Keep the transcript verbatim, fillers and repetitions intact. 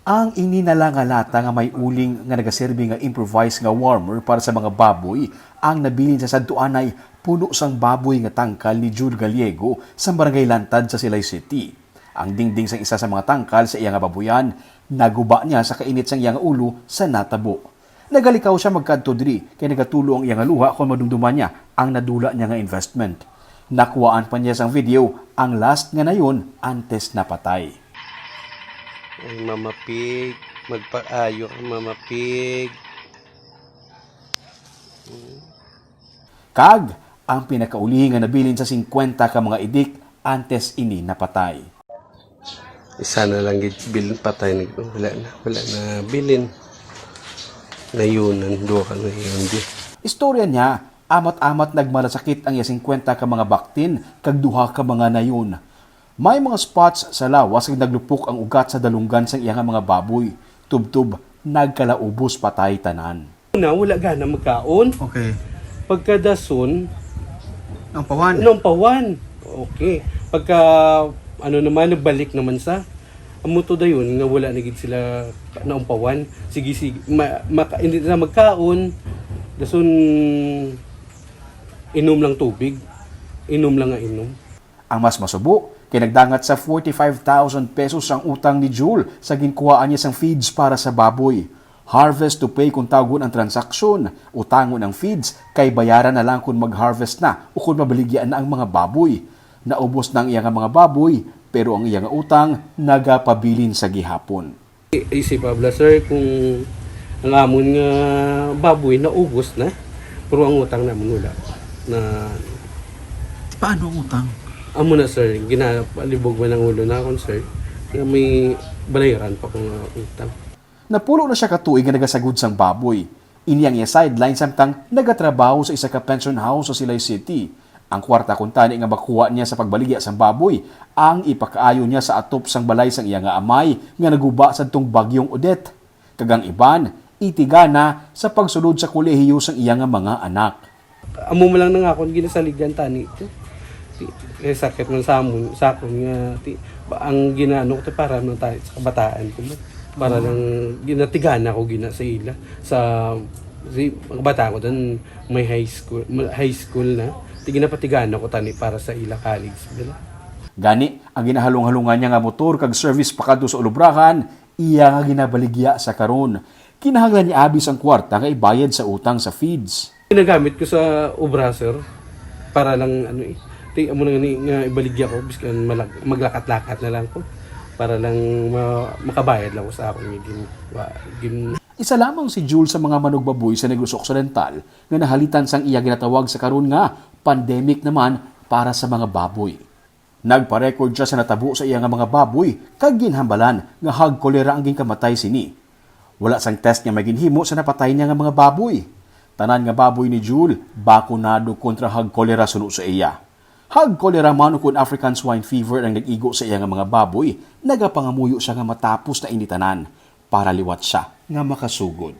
Ang ini na lang nga lata nga may uling nga nagaserbi nga improvised nga warmer para sa mga baboy ang nabilin sa sadtuanay puno sang baboy nga tangkal ni Jul Gallego sa Barangay Lantad sa Silay City. Ang dingding sang isa sa mga tangkal sa iya nga babuyan, naguba niya sa kainit sang iya nga ulo sa natabo. Nagalikaw sia magkadto diri kay nagatulo ang iya nga luha kon madumduman niya ang nadula niya nga investment. Nakuhaan pa niya sang video ang last nga nayon antes napatay. Ay, Mama Pig, magpaayo ka, Mama Pig. Kag ang pinakaulihi nga nabilin sa singkwenta ka mga idik antes ini napatay. Isa na lang gid bilin, patay na gid. Wala na, wala na bilin. Nayunan, duha ka nayun di. Istorya niya, amat-amat nagmalasakit ang iya singkwenta ka mga baktin kag duha ka mga nayon. May mga spots sa lawas kag naglupok ang ugat sa dalunggan sang iya nga mga baboy. Tubtob, nagkalaubos patay tanan. Una, wala gana magkaon. Okay. Pagkadason, Ang pawan. Naumpawan. Okay. Pagka, ano naman, nagbalik naman sa, amo to dayon nga wala na gid sila naumpawan. Sige, sige, ma, maka, hindi na magkaon. Dason, inom lang tubig. Inom lang nga inom. Ang mas masubo, kay nagdangat sa forty-five thousand pesos ang utang ni Jul sa ginkuhaan niya sang feeds para sa baboy. Harvest to pay kung tawgon ang transaksyon. Utangon ang feeds, kay bayaran na lang kung mag-harvest na o kung mabaligya na ang mga baboy. Naubos na ang iya nga mga baboy, pero ang iya nga utang nagapabilin sa gihapon. Isip abla, sir, kung ang amon nga baboy naubos na, pero ang utang namon wala. Na Paano ang utang? Amo na, sir, ginapalibog man ang ulo na akon, sir, nga may balayran pa ko nga utang. Napulo na siya ka tuig nga nagasagod sang baboy. Ini ang iya sideline samtang nagatrabaho sa isa ka pension house sa Silay City. Ang kwarta kuntani nga makuha niya sa pagbaligya sang baboy, ang ipakaayo niya sa atop sang balay sang iya nga amay nga naguba sadtong Bagyong Odette. Kag ang iban, itigana sa pagsulod sa kolehiyo sang iya nga mga anak. Amo man lang nang akon ginasaligan tani ito. Ti, kay sakit man sa amon, sa akon nga, ti, ba, ang ginaano ko ti para man tayo sa kabataan ko man. Para lang ginatigana ko gina sa ila. Sa, si, ang bata ko dun, may high school, ma-, high school na. Ti ginapatigana ko tani para sa ila college, bala. Gani, ang ginahalong-halungan niya nga motor kag service pakadto sa ulubrahan, iya nga ginabaligya sa karon. Kinahanglan niya abi sang kwarta nga ibayad sa utang sa feeds. Ginagamit ko sa obra, sir, para lang, ano, eh, ti, amo na nga ni, nga ibaligya ko, biskan malag-, maglakat-lakat na lang ko, para lang ma-, makabayad lang ko sa akong gin-, wa-, gin-, Isa lamang si Jul sa mga manugbaboy sa Negros Occidental nga nahalitan sang iya ginatawag sa karon nga pandemic naman para sa mga baboy. Nagpa-record siya sa natabo sa iya nga mga baboy kag ginhambalan nga hog cholera ang ginkamatay sini. Wala sang test nga may ginhimo sa napatay niya nga mga baboy. Tanan nga baboy ni Jul bakunado kontra hog cholera suno sa iya. Hog cholera man ukon African swine fever ang nag-igo sa iya nga mga baboy, nagapangamuyo siya nga matapos na ini tanan para liwat siya nga makasugod.